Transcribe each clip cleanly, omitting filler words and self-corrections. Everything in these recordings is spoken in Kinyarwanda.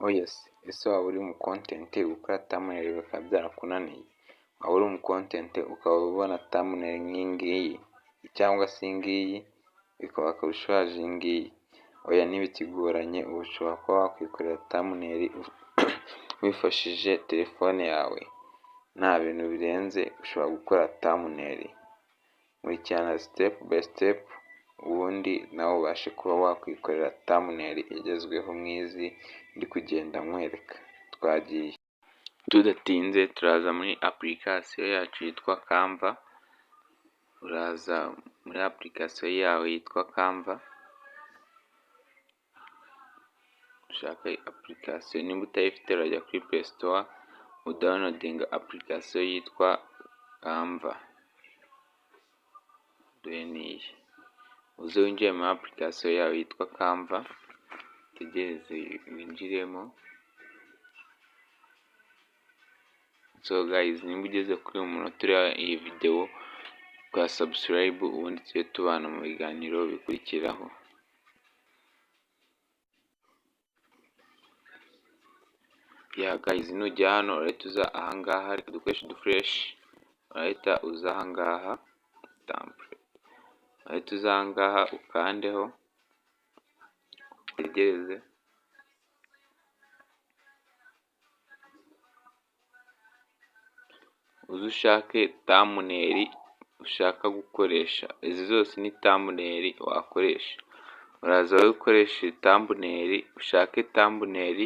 Oh yes, ese waba uri mu content gukora thumbnail bikaba byarakunaniye? Waba uri mu content ukaba ubona thumbnail nk'iyi ngiyi cyangwa se iyi ngiyi, bikaba akarusho haje iyi ngiyi? Oya, ntibikigoranye, ubu ushobora kuba wakwikorera thumbnail wifashishije telefone yawe, nta bintu birenze ushobora gukora thumbnail. Nkurikirana step by step, ubundi nawe ubashe kuba wakwikorera thumbnail igezweho nk'izi ndi kugenda nkwereka. Twagiye. Tudatinze turaza muri application yacu yitwa Canva, uraza muri application yawe yitwa Canva, ushake application, nimba utayifite urajya kuri Play Store udownloadinge application yitwa Canva, dore niyi, uze winjire muri application yawe yitwa Canva, utegereze winjiremo. So guys, nimba ugeze kuri uyu munota ureba iyi video, kora subscribe ubundi tujye tubana mu biganiro bikurikiraho. Ya guys, nujya hano urahita uza ahangaha, reka dukoreshe udufureshi, urahita uza ahangaha, urahita uza ahangaha ukandeho, utegereze. Uze ushake thumbnail ushaka gukoresha, izi zose ni thumbnail wakoresha. Uraza wowe ukoreshe thumbnail, ushake thumbnail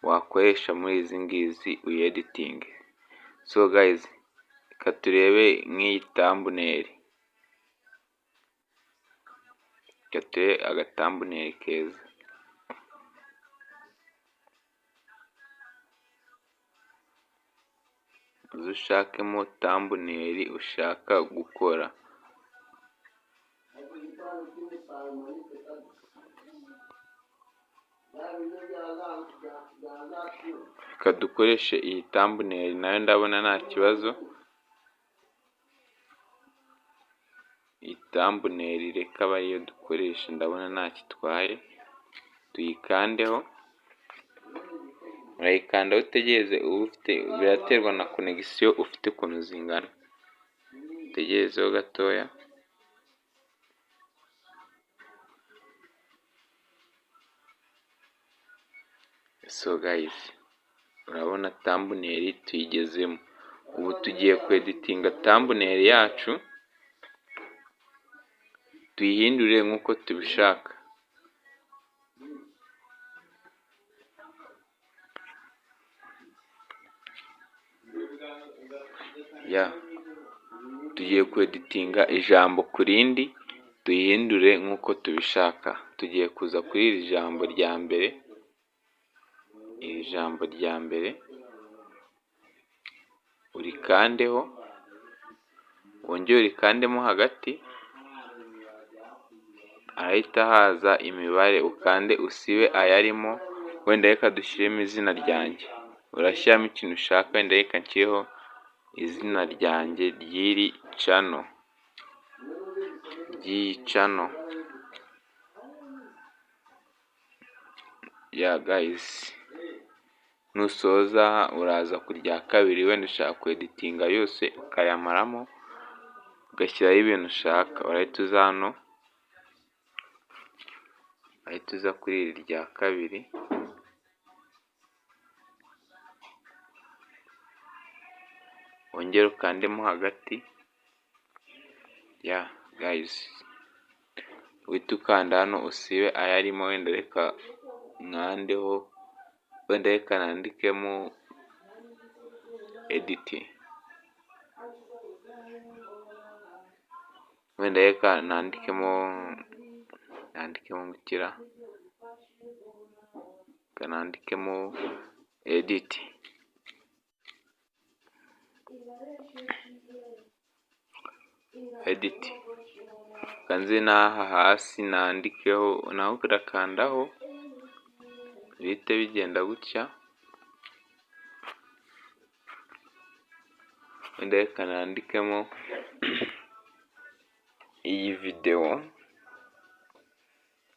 wakoresha muri izi ngizi uyeditinge. So guys, reka turebe nk'iyi thumbnail, reka turebe aga thumbnail keza. Uze ushakemo thumbnail ushaka gukora. Reka dukoreshe iyi thumbnail nayo ndabona nta kibazo. Iyi thumbnail reka abe ariyo dukoresha, ndabona ntacyo itwaye, tuyikandeho. Urayikandaho utegereze, uba ufite, biraterwa na connection ufite ukuntu zingana, utegerezeho gatoya. So guys, urabona thumbnail tuyigezemo, ubu tugiye kweditinga thumbnail yacu tuyihindure nk'uko tubishaka. Ya, tugiye kweditinga ijambo ku rindi tuyihindure nk'uko tubishaka. Tugiye kuza kuri iri jambo rya mbere, iri jambo rya mbere urikandeho, wongere urikandemo hagati, harahita haza imibare, ukande usibe ayarimo, wenda reka dushyiremo izina ryanjye. Urashyiramo ikintu ushaka, wenda reka nshyireho izina ryanjye ry'iri cano, ry'iyi cano. Ya guys, nusoza uraza ku rya kabiri, wenda ushaka kweditinga yose ukayamaramo, ugashyiraho ibintu ushaka. Urahita uza hano, urahita uza kuri iri rya kabiri, wongere ukandemo hagati. Ya guys, uhite ukanda hano usibe ayarimo, wenda reka nkandeho, wenda reka nandikemo edit, wenda reka nandikemo, nandikemo gukira, reka nandikemo edit. Edit, reka nze n'aha hasi nandikeho, naho urakandaho bihite bigenda gutya. Wenda reka nandikemo iyi video,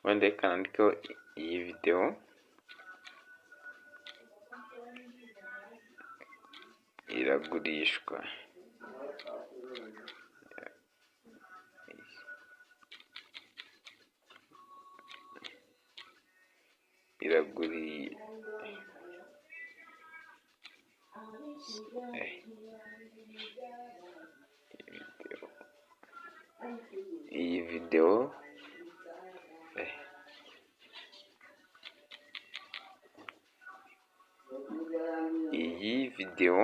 wenda reka nandikeho iyi video. Iragurishwa. Iyi videwo iyi videwo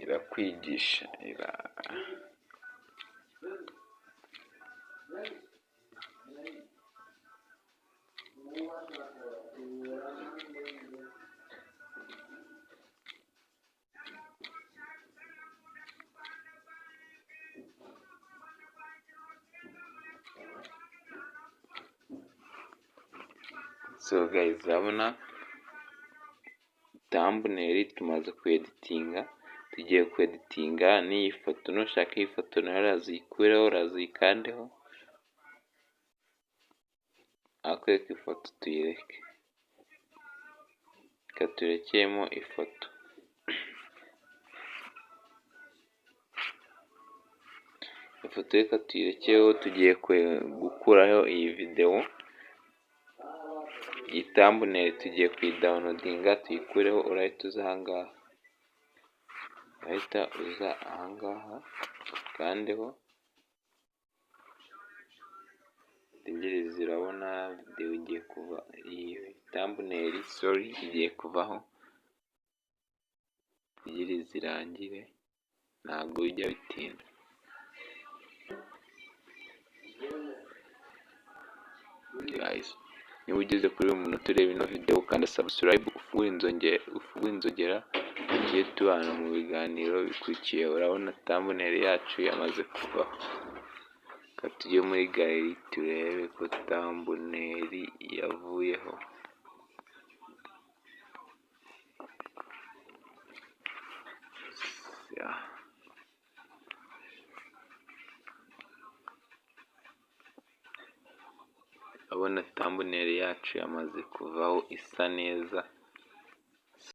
irakwigisha. So guys, urabona thumbnail tumaze kweditinga, tugiye kweditinga n'iyi foto. Nushaka iyi foto nayo uraza uyikureho, uraza uyikandeho, akwereka ifoto tuyireke, reka turekemo ifoto. Ifoto reka tuyirekeho, tugiye gukuraho iyi videwo. Iyi thumbnail tugiye kuyidawunodinga tuyikureho. Urahita uza ahangaha, urahita uza ahangaha ukandeho, utegereze. Urabona videwo igiye kuva, iyi thumbnail sorry igiye kuvaho, utegereze irangire, ntabwo bijya bitinda. Guys, niba ugeze kuri uyu munota ureba ino video, kanda subscribe, ufungure inzogera, tugiye tubana mu biganiro bikurikiye. Urabona thumbnail yacu yamaze kuvaho. Reka tujye muri gallery turebe ko thumbnail yavuyeho. Urabona thumbnail yacu yamaze kuvaho isa neza.